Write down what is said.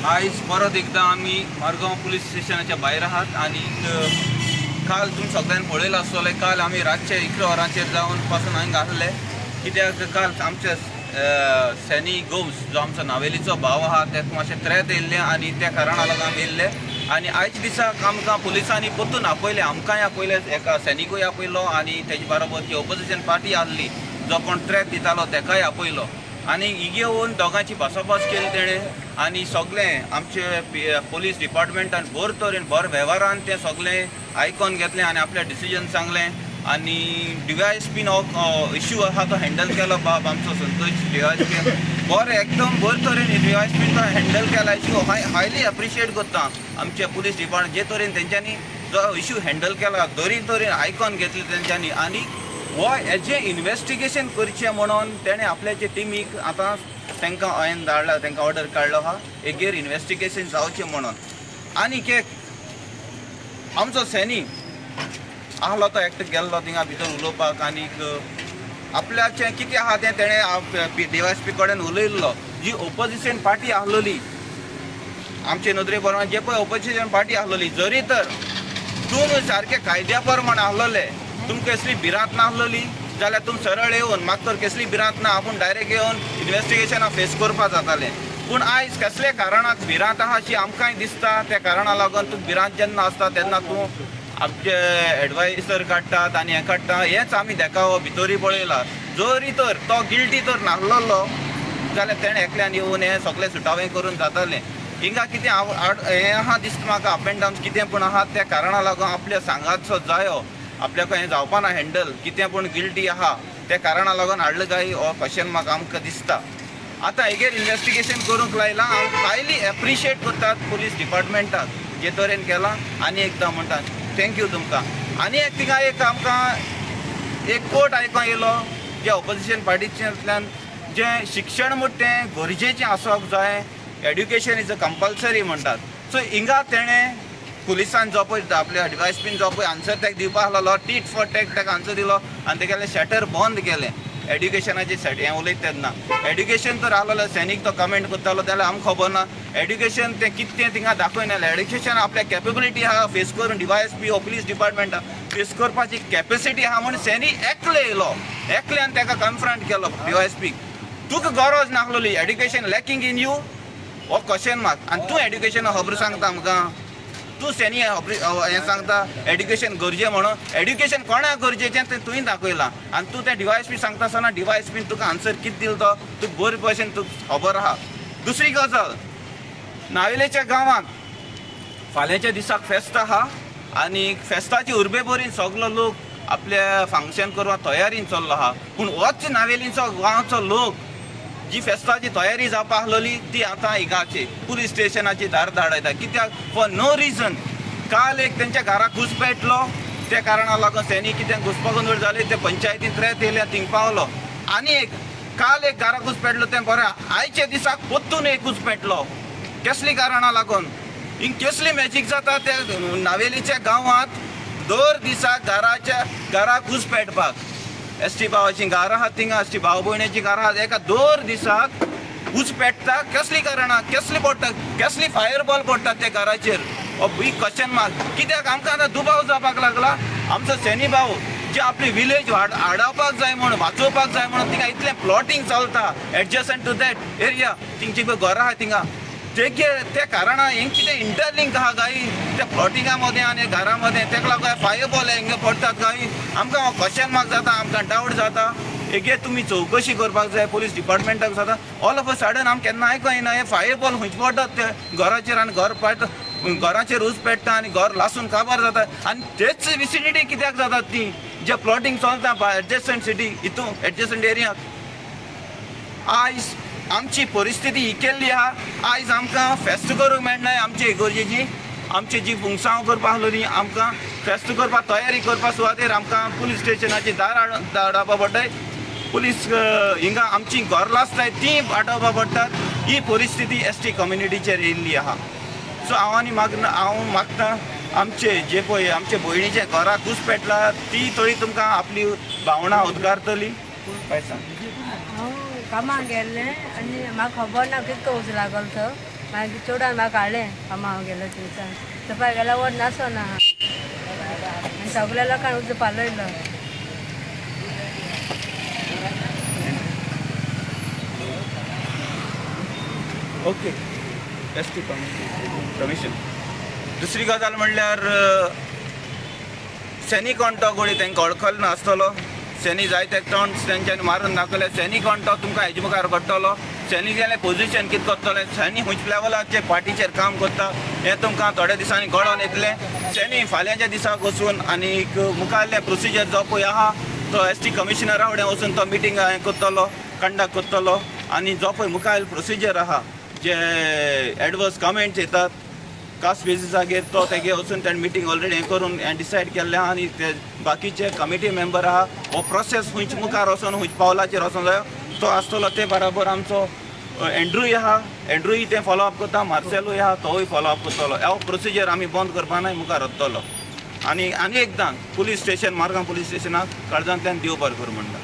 आयज परत एकदां आमी मारगांव पुलीस स्टेशनाच्या भायर आहात आनी काल तुमी सगळ्यांनी पळयलां आसतलें. काल आमी रातचे 11 वरांचेर जावन पासून हांगा आसले, कित्याक काल आमचे सॅनी गोम्स जो आमचो नावेलीचो भाव आहा तेका मातशें त्रेत येयल्लें आनी त्या कारणा लागून आमी येयल्ले. आनी आयच्या दिसाक आमकां पुलिसांनी परतून आपयलें, आमकांय आपयलें, एका सॅनीकूय आपयलो आनी तेजे बरोबर जी ओपोजिशन पार्टी आहली जो कोण त्रेत दितालो तेकाय आपयलो आनी येवन दोगांची भासाभास केली तेणें आनी सगळें आमचे पुलीस डिपार्टमेंटान बरे तरेन बरे वेव्हारान तें सगळें आयकोन घेतलें आनी आपलें डिसिजन सांगलें. आनी डिवायएसपीन हो इश्यू आहा तो हँडल केलो, बाब आमचो संतोष डिवायएसपी बरें एकदम बरे तरेन डिवायएसपीन तो हँडल केला. इश्यू हायली एप्रिशिएट करता आमचे पुलीस डिपार्टमेंट जे तरेन तेंच्यांनी जो इश्यू हँडल केला, बरी तरेन आयकोन घेतलें तेंच्यांनी आनी हो हेजें इन्वेस्टिगेशन करचें म्हणून तेणें आपल्याचे टिमीक आतां तांकां हांवें धाडला, तांकां ऑर्डर काडलो आहा हेगेर इन्वेस्टिगेशन जावचें म्हणून. आनीक एक आमचो सॅनी आहलो तो एकटो गेल्लो थिंगा भितर उलोवपाक आनीक आपल्याचें कितें आहा तें तेणें डिवायएसपी कडेन उलयल्लो. जी ओपोजिशन पार्टी आहलोली आमचे नदरे प्रमाण जे पळय ओपोजिशन पार्टी आहलोली, जरी तर तुमी सारके कायद्या प्रमाण आहलोले, तुमकां कसली भिरांत नासलोली जाल्यार तुमी सरळ येवन म्हाका तर कसली भिरांत ना, आपूण डायरेक्ट येवन इन्वेस्टिगेशना फेस करपा जातालें. पूण आयज कसल्या कारणाक भिरांत आहा अशी आमकांय दिसता, त्या कारणा लागून तुका भिरांत जेन्ना आसता तेन्ना तूं आमचे एडवायसर काडटात आनी हें काडटा, हेंच आमी देखावो भितरूय पळयला. जरी तर तो गिल्टी तर नासलोलो जाल्यार तेणें एकल्यान येवन हें सगळें सुटावें करून जातालें. हिंगा कितें हें आहा दिसता म्हाका अप एंड डावन कितें पूण आहा, त्या कारणा लागून आपल्या सांगातचो जायो आपल्याक हें जावपा ना हँडल, कितें पूण गिल्टी आहा त्या कारणा लागून हाडलें काय हो क्वेश्चन म्हाका आमकां दिसता. आतां हेगेर इन्वेस्टिगेशन करूंक लायलां, हांव हायली एप्रिशिएट करतात पुलीस डिपार्टमेंटाक जे तरेन केलां आनी एकदां म्हणटा thank you तुमकां. आनी एक थिंगा एक आमकां एक कोट आयकोंक येयलो जे ओपोजिशन पार्टीच्यातल्यान, जें शिक्षण म्हणटा तें गरजेचें आसोंक जाय, एड्युकेशन is a compulsory म्हणटात. सो हिंगा तेणें पुलिसान जो पळय आपल्या डिवायएसपीन जो पळय आन्सर ताका दिवपा आहलोलो टीट फॉर टॅक ताका आन्सर दिलो आनी तेगेलें शटर बंद केलें. एड्युकेशनाचें सेट हें उलयता तेन्ना एड्युकेशन तर आहलोलें सैनीक तो कमेंट करतालो जाल्यार आमकां खबर ना एड्युकेशन तें कितें तें थिंगा दाखयना. एड्युकेशन आपल्या कॅपेबिलिटी आहा फेस करून डिवायएसपी हो पुलीस डिपार्टमेंट फेस करपाची कॅपेसिटी आहा म्हूण सॅनी एकले येयलो, एकल्यान ताका कन्फ्रंट केलो डिवायएसपीक. तुका गरज नासलोली, एड्युकेशन लॅकिंग इन you हो क्वेश्चन मार्क. आनी तूं एड्युकेशन खबर सांगता आमकां, तूं सॅनी हें सांगता एड्युकेशन गरजें म्हणून, एड्युकेशन कोणाक गरजेचें तें तुवें दाखयलां आनी तूं तें डिवायएसपी सांगता आसतना डिवायएसपीन तुका आन्सर कितें दिलो तो तुका बरे भशेन तुका खबर आहा. दुसरी गजाल, नावेलेच्या गांवांत फाल्यांच्या दिसाक फेस्त आहा आनी फेस्ताची उर्बेभरीन सगलो लोक आपल्या फंक्शन करपाक तयारीन चल्लो आहा, पूण होच नावेलीचो गांवचो लोक जी फेस्ताची तयारी जावपा आहलोली ती आतां हिंगाची पुलीस स्टेशनाची दार धाडयता. कित्याक? For no reason. काल एक तेंच्या घराक घुसपेटलो, त्या कारणा लागून सैनी कितें घुसपागोंदळ जाले, ते पंचायतीन त्रेत येयले थिंग पावलो. आनी एक काल एक घराक घुसपेटलो तें बरें, आयच्या दिसाक परतून एक घुसपेटलो, कसली कारणां लागून? हिंग कसली मॅजीक जाता त्या नावेलीच्या गांवांत दर दिसा घराच्या घराक घुसपेटपाक? एस टी भावाची घरां आहात थिंगा, एस टी भाव भयणीची घरां आहात, एका दर दिसाक घुसपेटता, कसली कारणां? कसली पडटा, कसली फायर बॉल पडटा त्या घराचेर? हो बीग क्वेश्चन मार्क. कित्याक आमकां आतां दुबाव जावपाक लागला आमचो सॅनी भाव जे आपली विलेज हाडावपाक जाय म्हणून, वाचोवपाक जाय म्हणून थिंगा इतलें प्लॉटींग चलता एडजसंट टू that area, थिंगची पळय घरां आहा थिंगा तेगे, त्या कारणान हें कितें इंटरलिंक आहा काय त्या प्लॉटिंगा मदें आनी घरा मदें, तेका लागून फायर बॉल हिंगा पडटात काय? आमकां हो क्वेश्चन मार्क जाता, आमकां डावट जाता. हेगे तुमी चवकशी करपाक जाय पुलीस डिपार्टमेंटाक जाता. ऑल ऑफ अ सडन आमकां केन्ना आयको येना हे फायर बॉल खंयचे पडटात ते घराचेर आनी घर पाडटा, घराचेर उज पेट्टा आनी घर लासून काबार जाता. आनी तेच विसिनिटी कित्याक जातात ती जे प्लॉटींग चलता एडजसंट सिटी हितून एडजसंट एरियाक? आयज आमची परिस्थिती ही केल्ली आहा, आयज आमकां फेस्त करूंक मेळनाय. आमची इगर्जेची आमची जी फुंगसांव करपा आहलोली, आमकां फेस्त करपाक तयारी करपा सुवातेर आमकां पुलीस स्टेशनाची दार धाडपा पडटाय, पुलीस हिंगा आमची घर लासताय ती वाटोवपा पडटात. ही परिस्थिती एस टी कम्युनिटीचेर येयल्ली आहा. सो हांव आनी मागना, हांव मागता आमचे जे पळय आमचे भयणीचे घराक घुस पेटला ती थंय तुमकां आपली भावनां उद्गारतली. काय सांग. हांव कामाक गेल्लें आनी म्हाका खबर ना कितको उजो लागलो तो. मागीर चेडवान म्हाका हाडलें कामा हांव गेलो थंयसान थंय गेल्यार वड नासो ना आनी सगल्या लोकांक उजो पालयलो. Okay, S T commission. दुसरी गजाल म्हणल्यार सॅनी कोण तो गोळी तांकां वळखलो नासतलो. सॅनी जायते टर्न्स तेंच्यांनी मारून दाखयले. सॅनी कोण तो तुमकां हेजे मुखार कळटलो. सॅनी गेलें पोझिशन कितें करतलें, सॅनी खंयच्या लेवलाचेर पार्टीचेर काम करता हें तुमकां थोड्या दिसांनी कळोन येतलें. सॅनी फाल्यांच्या दिसाक वचून आनी मुखारलें प्रोसिजर जो पळय आहा तो एस टी कमिशनरा फुडें वचून तो मिटींग हें करतलो, कंडक्ट करतलो आनी जो पळय मुखार प्रोसिजर आहा जे एडवर्स कमेंट्स येतात कास्ट बेसिसागेर तो तेगे वचून तेणें मिटींग ऑलरेडी हें करून हें डिसायड केल्लें आहा. आनी ते बाकीचे कमिटी मेंबर आहा हो प्रोसेस खंयच्या मुखार वचोन खंयच्या पावलाचेर वचोंक जायो तो आसतलो. ते बराबर आमचो एंड्रूय आहा, एंड्रूय तें फॉलो अप करता, मार्सेलूय आहा तोवूय फॉलो अप करतलो. हो प्रोसिजर आमी बंद करपा नाय, मुखार वतलो. आनी आनी एकदां पुलीस स्टेशन, मारगांव पुलीस स्टेशनाक काळजांतल्यान देव बरें करूं म्हणटा.